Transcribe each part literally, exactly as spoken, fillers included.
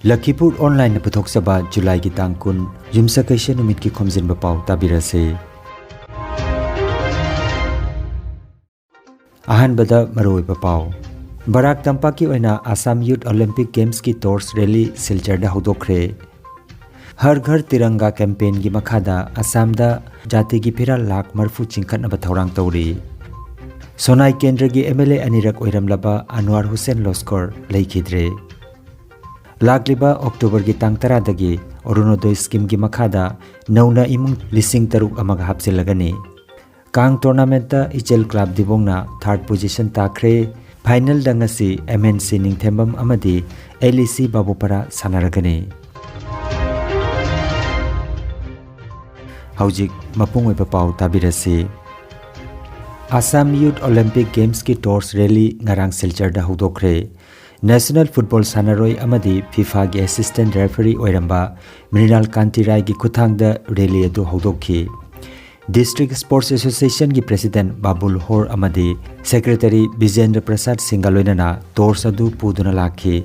ꯂꯈꯤꯄꯨꯔ ꯑꯣꯟꯂꯥꯏꯟꯅ ꯄꯨꯊꯣꯛꯆꯕ ꯖꯨꯂꯥꯏꯒꯤ ꯇꯥꯡ ꯀꯨꯟ, ꯌꯨꯝꯁꯀꯩꯁ ꯅꯨꯃꯤꯠꯀꯤ ꯈꯣꯝꯖꯤꯟꯕ ꯄꯥꯎ ꯇꯥꯕꯤꯔꯁꯤ꯫ ꯑꯍꯥꯟꯕꯗ ꯃꯔꯨꯑꯣꯏꯕ ꯄꯥꯎ꯫ ꯕꯔꯥꯛ ꯇꯝꯄꯥꯛꯀꯤ ꯑꯣꯏꯅ ꯑꯁꯥꯝ ꯌꯨꯠ ꯑꯣꯂꯤꯝꯄꯤꯛ ꯒꯦꯝꯁꯀꯤ ꯇꯣꯔꯆ ꯔꯦꯂꯤ ꯁꯤꯜꯆꯔꯗ ꯍꯧꯗꯣꯛꯈ꯭ꯔꯦ꯫ ꯍꯔ ꯘꯔ ꯇꯤꯔꯪꯒꯥ ꯀꯦꯝꯄꯦꯟꯒꯤ ꯃꯈꯥꯗ ꯑꯁꯥꯝꯗ ꯖꯥꯇꯤꯒꯤ ꯐꯤꯔꯥꯜ ꯂꯥꯈ ꯃꯔꯤꯐꯨ ꯆꯤꯡꯈꯠꯅꯕ ꯊꯧꯔꯥꯡ ꯇꯧꯔꯤ꯫ ꯁꯣꯅꯥꯏ ꯀꯦꯟꯗ꯭ꯔꯒꯤ ꯑꯦꯝ ꯑꯦꯜ ꯑꯦ ꯑꯅꯤꯔꯛ ꯑꯣꯏꯔꯝꯂꯕ ꯑꯟꯋꯥꯔ ꯍꯨꯁꯦꯟ ꯂꯣꯁꯀꯣꯔ ꯂꯩꯈꯤꯗ꯭ꯔꯦ꯫ ꯂꯥꯛꯂꯤꯕ ꯑꯣꯛꯇꯣꯕꯔꯒꯤ ꯇꯥꯡ ꯇꯔꯥꯗꯒꯤ ꯑꯔꯨꯅꯣꯗꯣꯏ ꯁ꯭ꯀꯤꯝꯒꯤ ꯃꯈꯥꯗ ꯅꯧꯅ ꯏꯃꯨꯡ ꯂꯤꯁꯤꯡ ꯇꯔꯨꯛ ꯑꯃꯒ ꯍꯥꯞꯆꯤꯜꯂꯒꯅꯤ꯫ ꯀꯥꯡ ꯇꯣꯔꯅꯥꯃꯦꯟꯠꯇ ꯏꯆꯦꯜ ꯀ꯭ꯂꯕ ꯗꯤꯕꯣꯡꯅ ꯊꯥꯔꯗ ꯄꯣꯖꯤꯁꯟ ꯇꯥꯈ꯭ꯔꯦ꯫ ꯐꯥꯏꯅꯦꯜꯗ ꯉꯁꯤ ꯑꯦꯝ ꯑꯦꯟ ꯁꯤ ꯅꯤꯡꯊꯦꯝꯕꯝ ꯑꯃꯗꯤ ꯑꯦꯜ ꯏ ꯁꯤ ꯕꯥꯕꯨꯄꯔꯥ ꯁꯥꯟꯅꯔꯒꯅꯤ꯫ ꯍꯧꯖꯤꯛ ꯃꯄꯨꯡ ꯑꯣꯏꯕ ꯄꯥꯎ ꯇꯥꯕꯤꯔꯁꯤ꯫ ꯑꯁꯥꯝ ꯌꯨꯠ ꯑꯣꯂꯤꯝꯄꯤꯛ ꯒꯦꯝꯁꯀꯤ ꯇꯣꯔꯆ ꯔꯦꯂꯤ ꯉꯔꯥꯡ ꯁꯤꯜꯆꯔꯗ ꯍꯧꯗꯣꯛꯈ꯭ꯔꯦ꯫ ꯅꯦꯁꯅꯦꯜ ꯐꯨꯠꯕꯣꯜ ꯁꯥꯟꯅꯔꯣꯏ ꯑꯃꯗꯤ ꯐꯤꯐꯥꯒꯤ ꯑꯦꯁꯤꯁꯇꯦꯟꯠ ꯔꯦꯐꯔꯤ ꯑꯣꯏꯔꯝꯕ ꯃ꯭ꯔꯤꯅꯥꯜ ꯀꯥꯟꯇꯤ ꯔꯥꯏꯒꯤ ꯈꯨꯠꯊꯥꯡꯗ ꯔꯦꯂꯤ ꯑꯗꯨ ꯍꯧꯗꯣꯛꯈꯤ꯫ ꯗꯤꯁꯇ꯭ꯔꯤꯛ ꯁ꯭ꯄꯣꯔꯠꯁ ꯑꯦꯁꯣꯁꯤꯌꯦꯁꯟꯒꯤ ꯄ꯭ꯔꯦꯁꯤꯗꯦꯟꯠ ꯕꯥꯕꯨꯜ ꯍꯣꯔ ꯑꯃꯗꯤ ꯁꯦꯀ꯭ꯔꯦꯇꯔꯤ ꯕꯤꯖꯦꯟꯗ꯭ꯔ ꯄ꯭ꯔꯁꯥꯗ ꯁꯤꯡꯒ ꯂꯣꯏꯅꯅ ꯇꯣꯔꯆ ꯑꯗꯨ ꯄꯨꯗꯨꯅ ꯂꯥꯛꯈꯤ꯫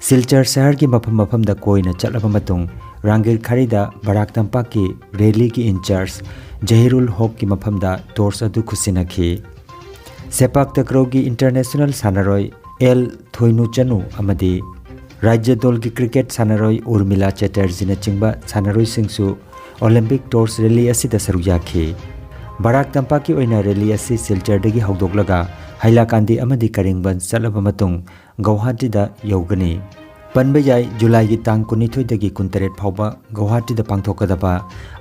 ꯁꯤꯜꯆꯔ ꯁꯍꯔꯒꯤ ꯃꯐꯝ ꯃꯐꯝꯗ ꯀꯣꯏꯅ ꯆꯠꯂꯕ ꯃꯇꯨꯡ ꯔꯥꯡꯒꯤꯔ ꯈꯥꯔꯤꯗ ꯕꯔꯥꯛ ꯇꯝꯄꯥꯛꯀꯤ ꯔꯦꯂꯤꯒꯤ ꯏꯟꯆꯥꯔꯖ ꯖꯍꯤꯔꯨꯜ ꯍꯣꯛꯀꯤ ꯃꯐꯝꯗ ꯇꯣꯔꯆ ꯑꯗꯨ ꯈꯨꯠꯁꯤꯟꯅꯈꯤ꯫ ꯁꯦꯄꯥꯛ ꯇꯀ꯭ꯔꯧꯒꯤ ꯏꯟꯇꯔꯅꯦꯁꯅꯦꯜ ꯁꯥꯟꯅꯔꯣꯏ ꯑꯦꯜ ꯊꯣꯏꯅꯨ ꯆꯅꯨ ꯑꯃꯗꯤ ꯔꯥꯖ꯭ꯌ ꯗꯣꯜꯒꯤ ꯀ꯭ꯔꯤꯀꯦꯠ ꯁꯥꯟꯅꯔꯣꯏ ꯎꯔꯃꯤꯂꯥ ꯆꯦꯇꯔꯖꯤꯅꯆꯤꯡꯕ ꯁꯥꯟꯅꯔꯣꯏꯁꯤꯡꯁꯨ ꯑꯣꯂꯤꯝꯄꯤꯛ ꯇꯣꯔꯆ ꯔꯦꯂꯤ ꯑꯁꯤꯗ ꯁꯔꯨꯛ ꯌꯥꯈꯤ꯫ ꯕꯔꯥꯛ ꯇꯝꯄꯥꯛꯀꯤ ꯑꯣꯏꯅ ꯔꯦꯂꯤ ꯑꯁꯤ ꯁꯤꯜꯆꯔꯗꯒꯤ ꯍꯧꯗꯣꯛꯂꯒ ꯍꯥꯏꯂꯥꯀꯥꯟꯗꯤ ꯑꯃꯗꯤ ꯀꯔꯤꯡꯕꯟ ꯆꯠꯂꯕ ꯃꯇꯨꯡ ꯒꯧꯍꯥꯇꯤꯗ ꯌꯧꯒꯅꯤ꯫ ꯄꯟꯕ ꯌꯥꯏ, ꯖꯨꯂꯥꯏꯒꯤ ꯇꯥꯡ ꯀꯨꯟꯅꯤꯊꯣꯏꯗꯒꯤ ꯀꯨꯟꯇꯔꯦꯠ ꯐꯥꯎꯕ ꯒꯧꯍꯥꯇꯤꯗ ꯄꯥꯡꯊꯣꯛꯀꯗꯕ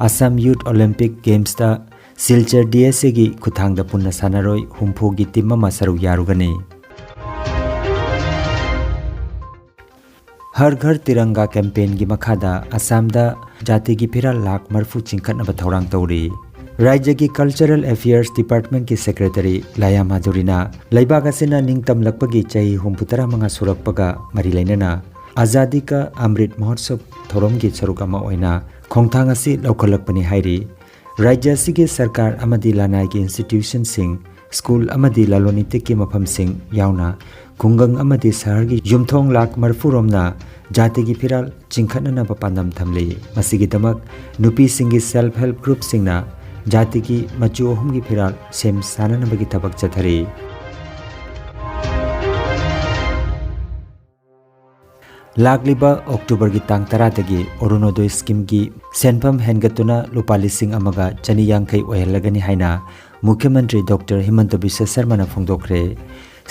ꯑꯁꯥꯝ ꯌꯨꯠ ꯑꯣꯂꯤꯝꯄꯤꯛ ꯒꯦꯝꯁꯇ ꯁꯤꯜꯆꯔ ꯗꯤ ꯑꯦꯁ ꯑꯦꯒꯤ ꯈꯨꯠꯊꯥꯡꯗ ꯄꯨꯟꯅ ꯁꯥꯟꯅꯔꯣꯏ ꯍꯨꯝꯐꯨꯒꯤ ꯇꯤꯝ ꯑꯃ ꯁꯔꯨꯛ ꯌꯥꯔꯨꯒꯅꯤ꯫ ꯍꯔ ꯘꯔ ꯇꯤꯔꯪꯒꯥ ꯀꯦꯝꯄꯦꯟꯒꯤ ꯃꯈꯥꯗ ꯑꯁꯥꯝꯗ ꯖꯥꯇꯤꯒꯤ ꯐꯤꯔꯥꯜ ꯂꯥꯈ ꯃꯔꯤꯐꯨ ꯆꯤꯡꯈꯠꯅꯕ ꯊꯧꯔꯥꯡ ꯇꯧꯔꯤ꯫ ꯔꯥꯖ꯭ꯌꯒꯤ ꯀꯜꯆꯔꯦꯜ ꯑꯦꯐꯤꯌꯔꯁ ꯗꯤꯄꯥꯔꯠꯃꯦꯟꯠꯀꯤ ꯁꯦꯀ꯭ꯔꯦꯇꯔꯤ ꯂꯥꯌꯥ ꯃꯥꯙꯨꯔꯤꯅ ꯂꯩꯕꯥꯛ ꯑꯁꯤꯅ ꯅꯤꯡꯇꯝꯂꯛꯄꯒꯤ ꯆꯍꯤ ꯍꯨꯝꯐꯨ ꯇꯔꯥꯃꯉꯥ ꯁꯨꯔꯛꯄꯒ ꯃꯔꯤ ꯂꯩꯅꯅ ꯑꯖꯥꯗꯤ ꯀꯥ ꯑꯃ꯭ꯔꯤꯠ ꯃꯍꯣꯠꯁꯕ ꯊꯧꯔꯝꯒꯤ ꯁꯔꯨꯛ ꯑꯃ ꯑꯣꯏꯅ ꯈꯣꯡꯊꯥꯡ ꯑꯁꯤ ꯂꯧꯈꯠꯂꯛꯄꯅꯤ ꯍꯥꯏꯔꯤ꯫ ꯔꯥꯖ꯭ꯌ ꯑꯁꯤꯒꯤ ꯁꯔꯀꯥꯔ ꯑꯃꯗꯤ ꯂꯅꯥꯏꯒꯤ ꯏꯟꯁꯇꯤꯇ꯭ꯌꯨꯁꯟꯁꯤꯡ, ꯁ꯭ꯀꯨꯜ ꯑꯃꯗꯤ ꯂꯂꯣꯟ ꯏꯇꯤꯛꯀꯤ ꯃꯐꯝꯁꯤꯡ ꯌꯥꯎꯅ ꯈꯨꯡꯒꯪ ꯑꯃꯗꯤ ꯁꯍꯔꯒꯤ ꯌꯨꯝꯊꯣꯡ ꯂꯥꯈ ꯃꯔꯤꯐꯨ ꯔꯣꯝꯅ ꯖꯥꯇꯤꯒꯤ ꯐꯤꯔꯥꯜ ꯆꯤꯡꯈꯠꯅꯅꯕ ꯄꯥꯟꯗꯝ ꯊꯝꯂꯤ꯫ ꯃꯁꯤꯒꯤꯗꯃꯛ ꯅꯨꯄꯤꯁꯤꯡꯒꯤ self help groupꯁꯤꯡꯅ ꯖꯥꯇꯤꯒꯤ ꯃꯆꯨ ꯑꯍꯨꯝꯒꯤ ꯐꯤꯔꯥꯜ ꯁꯦꯝ ꯁꯥꯅꯅꯕꯒꯤ ꯊꯕꯛ ꯆꯠꯊꯔꯤ꯫ ꯂꯥꯛꯂꯤꯕ ꯑꯣꯛꯇꯣꯕꯔꯒꯤ ꯇꯥꯡ ꯇꯔꯥꯗꯒꯤ ꯑꯔꯨꯅꯣꯗꯣꯏ ꯁ꯭ꯀꯤꯝꯒꯤ ꯁꯦꯟꯐꯝ ꯍꯦꯟꯒꯠꯇꯨꯅ ꯂꯨꯄꯥ ꯂꯤꯁꯤꯡ ꯑꯃꯒ ꯆꯅꯤ ꯌꯥꯡꯈꯩ ꯑꯣꯏꯍꯜꯂꯒꯅꯤ ꯍꯥꯏꯅ ꯃꯨꯈ꯭ꯌ ꯃꯟꯇ꯭ꯔꯤ ꯗꯣꯛꯇꯔ ꯍꯤꯃꯟꯇ ꯕꯤꯁ꯭ꯋ ꯁꯔꯃꯅ ꯐꯣꯡꯗꯣꯛꯈ꯭ꯔꯦ꯫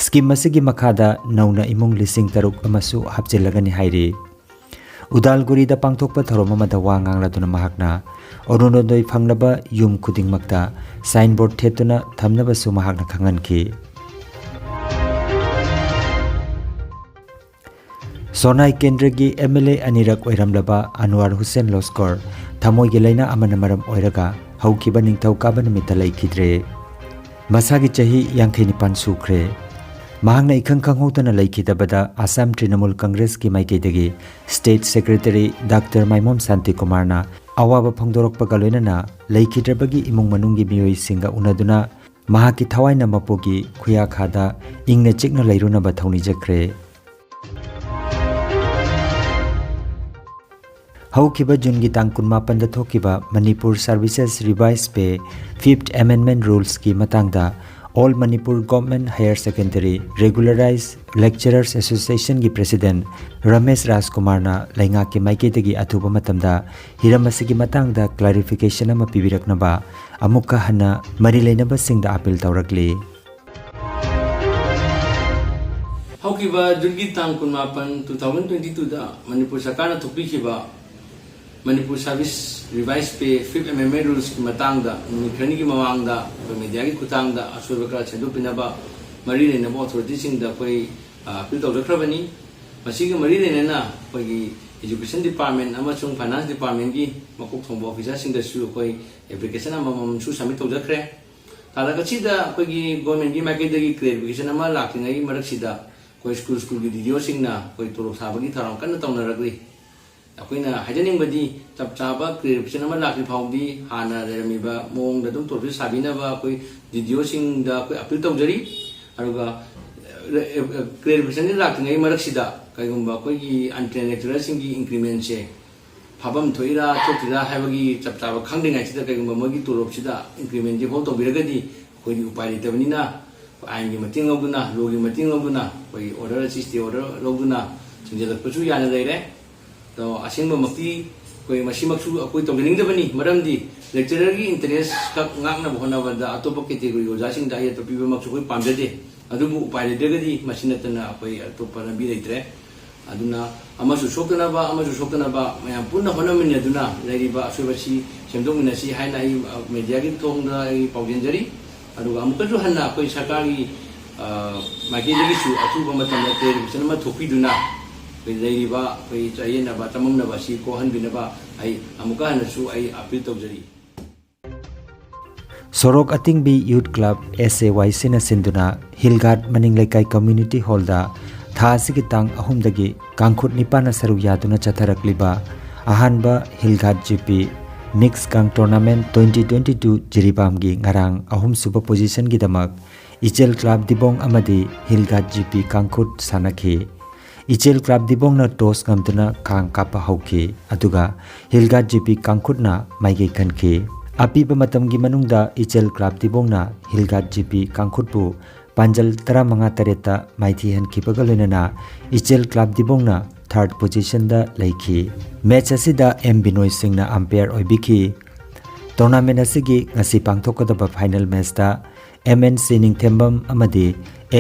ꯁ꯭ꯀꯤꯝ ꯑꯁꯤꯒꯤ ꯃꯈꯥꯗ ꯅꯧꯅ ꯏꯃꯨꯡ ꯂꯤꯁꯤꯡ ꯇꯔꯨꯛ ꯑꯃꯁꯨ ꯍꯥꯞꯆꯤꯜꯂꯒꯅꯤ ꯍꯥꯏꯔꯤ꯫ ꯎꯗꯥꯜꯒꯨꯔꯤꯗ ꯄꯥꯡꯊꯣꯛꯄ ꯊꯧꯔꯝ ꯑꯃꯗ ꯋꯥ ꯉꯥꯡꯂꯗꯨꯅ ꯃꯍꯥꯛꯅ ꯑꯔꯨꯅꯣꯗꯣꯏ ꯐꯪꯂꯕ ꯌꯨꯝ ꯈꯨꯗꯤꯡꯃꯛꯇ ꯁꯥꯏꯟꯕꯣꯔꯗ ꯊꯦꯠꯇꯨꯅ ꯊꯝꯅꯕꯁꯨ ꯃꯍꯥꯛꯅ ꯈꯪꯍꯟꯈꯤ꯫ ꯁꯣꯅꯥꯏ ꯀꯦꯟꯗ꯭ꯔꯒꯤ MLA ꯑꯅꯤꯔꯛ ꯑꯣꯏꯔꯝꯂꯕ ꯑꯟꯋꯥꯔ ꯍꯨꯁꯦꯟ ꯂꯣꯁꯀꯣꯔ ꯊꯃꯣꯏꯒꯤ ꯂꯥꯏꯅꯥ ꯑꯃꯅ ꯃꯔꯝ ꯑꯣꯏꯔꯒ ꯍꯧꯈꯤꯕ ꯅꯤꯡꯊꯧꯀꯥꯕ ꯅꯨꯃꯤꯠꯇ ꯂꯩꯈꯤꯗ꯭ꯔꯦ꯫ ꯃꯁꯥꯒꯤ ꯆꯍꯤ ꯌꯥꯡꯈꯩ ꯅꯤꯄꯥꯟ ꯁꯨꯈ꯭ꯔꯦ꯫ ꯃꯍꯥꯛꯅ ꯏꯈꯪ ꯈꯪꯍꯧꯗꯅ ꯂꯩꯈꯤꯗꯕꯗ ꯑꯁꯥꯝ ꯇ꯭ꯔꯤꯅꯃꯨꯜ ꯀꯪꯒ꯭ꯔꯦꯁꯀꯤ ꯃꯥꯏꯀꯩꯗꯒꯤ state secretary ꯗꯥꯛꯇꯔ ꯃꯥꯏꯃꯣꯝ ꯁꯥꯟꯇꯤꯀꯨꯃꯥꯔꯅ ꯑꯋꯥꯕ ꯐꯣꯡꯗꯣꯔꯛꯄꯒ ꯂꯣꯏꯅꯅ ꯂꯩꯈꯤꯗ꯭ꯔꯕꯒꯤ ꯏꯃꯨꯡ ꯃꯅꯨꯡꯒꯤ ꯃꯤꯑꯣꯏꯁꯤꯡꯒ ꯎꯅꯗꯨꯅ ꯃꯍꯥꯛꯀꯤ ꯊꯋꯥꯏꯅ ꯃꯄꯨꯒꯤ ꯈꯨꯌꯥꯈꯥꯗ ꯏꯪꯅ ꯆꯤꯛꯅ ꯂꯩꯔꯨꯅꯕ ꯊꯧꯅꯤꯖꯈ꯭ꯔꯦ꯫ ꯍꯧꯈꯤꯕ ꯖꯨꯟꯒꯤ ꯇꯥꯡ ꯀꯨꯟꯃꯥꯄꯟꯗ ꯊꯣꯛꯈꯤꯕ Manipur Services Revised Pay Fifth Amendment Rulesꯀꯤ ꯃꯇꯥꯡꯗ All Manipur Government Higher Secondary Regularized Lecturers Associationꯒꯤ president Ramesh ꯔꯥꯖꯀꯨꯃꯥꯔꯅ ꯂꯩꯉꯥꯛꯀꯤ ꯃꯥꯏꯀꯩꯗꯒꯤ ꯑꯊꯨꯕ ꯃꯇꯝꯗ ꯍꯤꯔꯝ ꯑꯁꯤꯒꯤ ꯃꯇꯥꯡꯗ clarification ꯑꯃ ꯄꯤꯕꯤꯔꯛꯅꯕ ꯑꯃꯨꯛꯀ ꯍꯟꯅ ꯃꯔꯤ ꯂꯩꯅꯕꯁꯤꯡꯗ appeal ꯇꯧꯔꯛꯂꯤ꯫ ꯍꯧꯈꯤꯕ ꯖꯨꯟꯒꯤ ꯇꯥꯡ ꯀꯨꯟꯃꯥꯄꯟ, two thousand twenty twoꯗ ꯃꯅꯤꯄꯨꯔ ꯁꯔꯀꯥꯔꯅ ꯊꯣꯛꯄꯤꯈꯤꯕ Manipur Service Revised Pay Fifth Amendment Rulesꯀꯤ ꯃꯇꯥꯡꯗ ꯅꯨꯃꯤꯠ ꯈꯔꯅꯤꯒꯤ ꯃꯃꯥꯡꯗ ꯑꯩꯈꯣꯏ mediaꯒꯤ ꯈꯨꯠꯊꯥꯡꯗ ꯑꯁꯣꯏꯕ ꯈꯔ ꯁꯦꯝꯗꯣꯛꯄꯤꯅꯕ ꯃꯔꯤ ꯂꯩꯅꯕ authorityꯁꯤꯡꯗ ꯑꯩꯈꯣꯏ, ꯑ, appeal ꯇꯧꯖꯈ꯭ꯔꯕꯅꯤ꯫ ꯃꯁꯤꯒ ꯃꯔꯤ ꯂꯩꯅꯅ ꯑꯩꯈꯣꯏꯒꯤ Education Department ꯑꯃꯁꯨꯡ Finance Departmentꯀꯤ ꯃꯀꯣꯛ ꯊꯣꯡꯕ officerꯁꯤꯡꯗꯁꯨ ꯑꯩꯈꯣꯏ application ꯑꯃꯃꯝꯁꯨ submit ꯇꯧꯖꯈ꯭ꯔꯦ꯫ ꯇꯥꯂꯛ ꯑꯁꯤꯗ ꯑꯩꯈꯣꯏꯒꯤ governmentꯀꯤ ꯃꯥꯏꯀꯩꯗꯒꯤ clarification ꯑꯃ ꯂꯥꯛꯇ꯭ꯔꯤꯉꯩꯒꯤ ꯃꯔꯛꯁꯤꯗ ꯑꯩꯈꯣꯏ school schoolꯒꯤ DDOꯁꯤꯡꯅ ꯑꯩꯈꯣꯏ ꯇꯣꯂꯣꯞ ꯁꯥꯕꯒꯤ ꯊꯧꯔꯥꯡ ꯀꯟꯅ ꯇꯧꯅꯔꯛꯂꯤ꯫ ꯑꯩꯈꯣꯏꯅ ꯍꯥꯏꯖꯅꯤꯡꯕꯗꯤ, ꯆꯞ ꯆꯥꯕ clarification ꯑꯃ ꯂꯥꯛꯇ꯭ꯔꯤ ꯐꯥꯎꯗꯤ ꯍꯥꯟꯅ ꯂꯩꯔꯝꯃꯤꯕ ꯃꯑꯣꯡꯗ ꯑꯗꯨꯝ ꯇꯣꯂꯣꯞꯁꯤ ꯁꯥꯕꯤꯅꯕ ꯑꯩꯈꯣꯏ DDOꯁꯤꯡꯗ ꯑꯩꯈꯣꯏ appeal ꯇꯧꯖꯔꯤ꯫ ꯑꯗꯨꯒ, ꯑ, ꯑ, clarificationꯗꯤ ꯂꯥꯛꯇ꯭ꯔꯤꯉꯩ ꯃꯔꯛꯁꯤꯗ ꯀꯩꯒꯨꯝꯕ ꯑꯩꯈꯣꯏꯒꯤ untrained lecturerꯁꯤꯡꯒꯤ incrementꯁꯦ ꯐꯥꯐꯝ ꯊꯣꯛꯏꯔꯥ ꯊꯣꯛꯇ꯭ꯔꯤꯔꯥ ꯍꯥꯏꯕꯒꯤ ꯆꯞ ꯆꯥꯕ ꯈꯪꯗ꯭ꯔꯤꯉꯩꯁꯤꯗ ꯀꯩꯒꯨꯝꯕ ꯃꯣꯏꯒꯤ ꯇꯣꯂꯣꯞꯁꯤꯗ incrementꯁꯤ ꯍꯣꯜ ꯇꯧꯕꯤꯔꯒꯗꯤ ꯑꯩꯈꯣꯏꯗꯤ ꯎꯄꯥꯏ ꯂꯩꯇꯕꯅꯤꯅ ꯑꯥꯏꯟꯒꯤ ꯃꯇꯦꯡ ꯂꯧꯗꯨꯅ, lawꯒꯤ ꯃꯇꯦꯡ ꯂꯧꯗꯨꯅ, ꯑꯩꯈꯣꯏꯒꯤ order ꯑꯁꯤ, stay order ꯂꯧꯗꯨꯅ ꯊꯤꯡꯖꯤꯜꯂꯛꯄꯁꯨ ꯌꯥꯅ ꯂꯩꯔꯦ꯫ ꯑꯗꯣ ꯑꯁꯦꯡꯕꯃꯛꯇꯤ ꯑꯩꯈꯣꯏ ꯃꯁꯤꯃꯛꯁꯨ ꯑꯩꯈꯣꯏ ꯇꯧꯖꯅꯤꯡꯗꯕꯅꯤ, ꯃꯔꯝꯗꯤ lecturerꯒꯤ interest ꯈꯛ ꯉꯥꯛꯅꯕ ꯍꯣꯠꯅꯕꯗ ꯑꯇꯣꯞꯄ category ꯑꯣꯖꯥꯁꯤꯡꯗ ꯑꯌꯦꯠꯄ ꯄꯤꯕꯃꯛꯁꯨ ꯑꯩꯈꯣꯏ ꯄꯥꯝꯖꯗꯦ꯫ ꯑꯗꯨꯕꯨ ꯎꯄꯥꯏ ꯂꯩꯇ꯭ꯔꯒꯗꯤ ꯃꯁꯤ ꯅꯠꯇꯅ ꯑꯩꯈꯣꯏ ꯑꯇꯣꯞꯄ ꯂꯝꯕꯤ ꯂꯩꯇ꯭ꯔꯦ꯫ ꯑꯗꯨꯅ ꯑꯃꯁꯨ ꯁꯣꯛꯇꯅꯕ, ꯑꯃꯁꯨ ꯁꯣꯛꯇꯅꯕ ꯃꯌꯥꯝ ꯄꯨꯟꯅ ꯍꯣꯠꯅꯃꯤꯟꯅꯗꯨꯅ ꯂꯩꯔꯤꯕ ꯑꯁꯣꯏꯕꯁꯤ ꯁꯦꯝꯗꯣꯛꯃꯤꯟꯅꯁꯤ ꯍꯥꯏꯅ ꯑꯩ, ꯑ, mediaꯒꯤ ꯊꯣꯡꯗ ꯑꯩ ꯄꯥꯎꯖꯦꯟꯖꯔꯤ꯫ ꯑꯗꯨꯒ ꯑꯃꯨꯛꯀꯁꯨ ꯍꯟꯅ ꯑꯩꯈꯣꯏ ꯁꯔꯀꯥꯔꯒꯤ, ꯑ, ꯃꯥꯏꯀꯩꯗꯒꯤꯁꯨ ꯑꯊꯨꯕ ꯃꯇꯝꯗ clarification ꯑꯃ ꯊꯣꯛꯄꯤꯗꯨꯅ ꯑꯩꯈꯣꯏ ꯂꯩꯔꯤꯕ ꯑꯩꯈꯣꯏ ꯆꯌꯦꯠꯅꯕ, ꯆꯃꯝꯅꯕ ꯑꯁꯤ ꯀꯣꯛꯍꯟꯕꯤꯅꯕ ꯑꯩ ꯑꯃꯨꯛꯀ ꯍꯟꯅꯁꯨ ꯑꯩ appeal ꯇꯧꯖꯔꯤ꯫ ꯁꯣꯔꯣꯛ ꯑꯇꯤꯡꯕꯤ Youth Club, S A Y Cꯅ ꯁꯤꯟꯗꯨꯅ ꯍꯤꯜꯒꯥꯠ ꯃꯅꯤꯡ ꯂꯩꯀꯥꯏ community hallꯗ ꯊꯥ ꯑꯁꯤꯒꯤ ꯇꯥꯡ ꯑꯍꯨꯝꯗꯒꯤ ꯀꯥꯡꯈꯨꯠ ꯅꯤꯄꯥꯟꯅ ꯁꯔꯨꯛ ꯌꯥꯗꯨꯅ ꯆꯠꯊꯔꯛꯂꯤꯕ ꯑꯍꯥꯟꯕ ꯍꯤꯜꯒꯥꯠ G P Mix Gang Tournament twenty twenty-two ꯖꯤꯔꯤꯕꯥꯝꯒꯤ ꯉꯔꯥꯡ ꯑꯍꯨꯝꯁꯨꯕ positionꯒꯤꯗꯃꯛ ꯏꯆꯦꯜ Club ꯗꯤꯕꯣꯡ ꯑꯃꯗꯤ ꯍꯤꯜꯒꯥꯠ G P ꯀꯥꯡꯈꯨꯠ ꯁꯥꯟꯅꯈꯤ꯫ ꯏꯆꯦꯜ Club ꯗꯤꯕꯣꯡꯅ toss ꯉꯝꯗꯨꯅ ꯈꯥꯡ ꯀꯥꯞꯄ ꯍꯧꯈꯤ, ꯑꯗꯨꯒ ꯍꯤꯜꯒꯥꯠ G P ꯀꯥꯡꯈꯨꯠꯅ ꯃꯥꯏꯀꯩ ꯈꯟꯈꯤ꯫ ꯑꯄꯤꯕ ꯃꯇꯝꯒꯤ ꯃꯅꯨꯡꯗ ꯏꯆꯦꯜ Club ꯗꯤꯕꯣꯡꯅ ꯍꯤꯜꯒꯥꯠ G P ꯀꯥꯡꯈꯨꯠꯄꯨ ꯄꯥꯟꯖꯜ ꯇꯔꯥꯃꯉꯥ ꯇꯔꯦꯠꯇ ꯃꯥꯏꯊꯤꯍꯟꯈꯤꯕꯒ ꯂꯣꯏꯅꯅ ꯏꯆꯦꯜ Club ꯗꯤꯕꯣꯡꯅ third positionꯗ ꯂꯩꯈꯤ꯫ Match ꯑꯁꯤꯗ M ꯕꯤꯅꯣꯏ ꯁꯤꯡꯅ umpire ꯑꯣꯏꯕꯤꯈꯤ꯫ Tournament ꯑꯁꯤꯒꯤ ꯉꯁꯤ ꯄꯥꯡꯊꯣꯛꯀꯗꯕ final matchꯇ M N C ꯅꯤꯡꯊꯦꯝꯕꯝ ꯑꯃꯗꯤ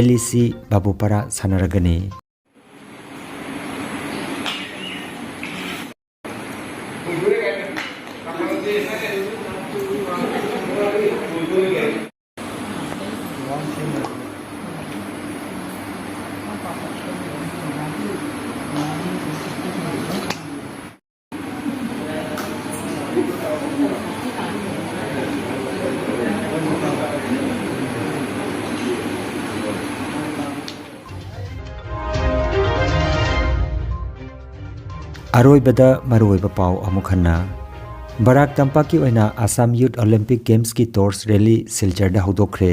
L E C ꯕꯥꯕꯨꯄꯥꯔꯥ ꯁꯥꯟꯅꯔꯒꯅꯤ꯫ ꯑꯔꯣꯏꯕꯗ ꯃꯔꯨꯑꯣꯏꯕ ꯄꯥꯎ ꯑꯃꯨꯛ ꯍꯟꯅ꯫ ꯕꯔꯥꯛ ꯇꯝꯄꯥꯛꯀꯤ ꯑꯣꯏꯅ Assam Youth Olympic Gamesꯀꯤ torch rally ꯁꯤꯜꯆꯔꯗ ꯍꯧꯗꯣꯛꯈ꯭ꯔꯦ꯫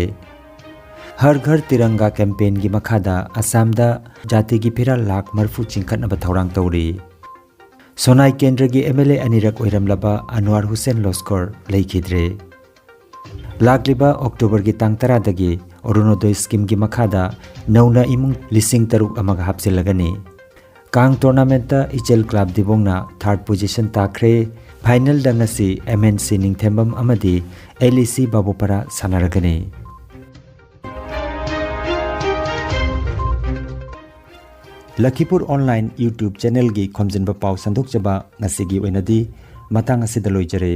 ꯍꯔ ꯘꯔ ꯇꯤꯔꯪꯒꯥ ꯀꯦꯝꯄꯦꯟꯒꯤ ꯃꯈꯥꯗ ꯑꯁꯥꯝꯗ ꯖꯥꯇꯤꯒꯤ ꯐꯤꯔꯥꯜ ꯂꯥꯈ ꯃꯔꯤꯐꯨ ꯆꯤꯡꯈꯠꯅꯕ ꯊꯧꯔꯥꯡ ꯇꯧꯔꯤ꯫ ꯁꯣꯅꯥꯏ ꯀꯦꯟꯗ꯭ꯔꯒꯤ ꯑꯦꯝ ꯑꯦꯜ ꯑꯦ ꯑꯅꯤꯔꯛ ꯑꯣꯏꯔꯝꯂꯕ ꯑꯟꯋꯥꯔ ꯍꯨꯁꯦꯟ ꯂꯣꯁꯀꯣꯔ ꯂꯩꯈꯤꯗ꯭ꯔꯦ꯫ ꯂꯥꯛꯂꯤꯕ ꯑꯣꯛꯇꯣꯕꯔꯒꯤ ꯇꯥꯡ ꯇꯔꯥꯗꯒꯤ ꯑꯔꯨꯅꯣꯗꯣꯏ ꯁ꯭ꯀꯤꯝꯒꯤ ꯃꯈꯥꯗ ꯅꯧꯅ ꯏꯃꯨꯡ ꯂꯤꯁꯤꯡ ꯇꯔꯨꯛ ꯑꯃꯒ ꯍꯥꯞꯆꯤꯜꯂꯒꯅꯤ꯫ ꯀꯥꯡ ꯇꯣꯔꯅꯥꯃꯦꯟꯠꯇ ꯏꯆꯦꯜ ꯀ꯭ꯂꯥꯕ ꯗꯤꯕꯣꯡꯅ ꯊꯥꯔꯠ ꯄꯣꯖꯤꯁꯟ ꯇꯥꯈ꯭ꯔꯦ꯫ ꯐꯥꯏꯅꯦꯜꯗ ꯉꯁꯤ ꯑꯦꯝ ꯑꯦꯟ ꯁꯤ ꯅꯤꯡꯊꯦꯝꯕꯝ ꯑꯃꯗꯤ ꯑꯦꯜ ꯏ ꯁꯤ ꯕꯥꯕꯨꯄꯥꯔꯥ ꯁꯥꯟꯅꯔꯒꯅꯤ꯫ ꯂꯈꯤꯄꯨꯔ ꯑꯣꯟꯂꯥꯏꯟ YouTube ꯆꯦꯅꯦꯜꯒꯤ ꯈꯣꯝꯖꯤꯟꯕ ꯄꯥꯎ ꯁꯟꯗꯣꯛꯆꯕ ꯉꯁꯤꯒꯤ ꯑꯣꯏꯅꯗꯤ ꯃꯇꯥꯡ ꯑꯁꯤꯗ ꯂꯣꯏꯖꯔꯦ꯫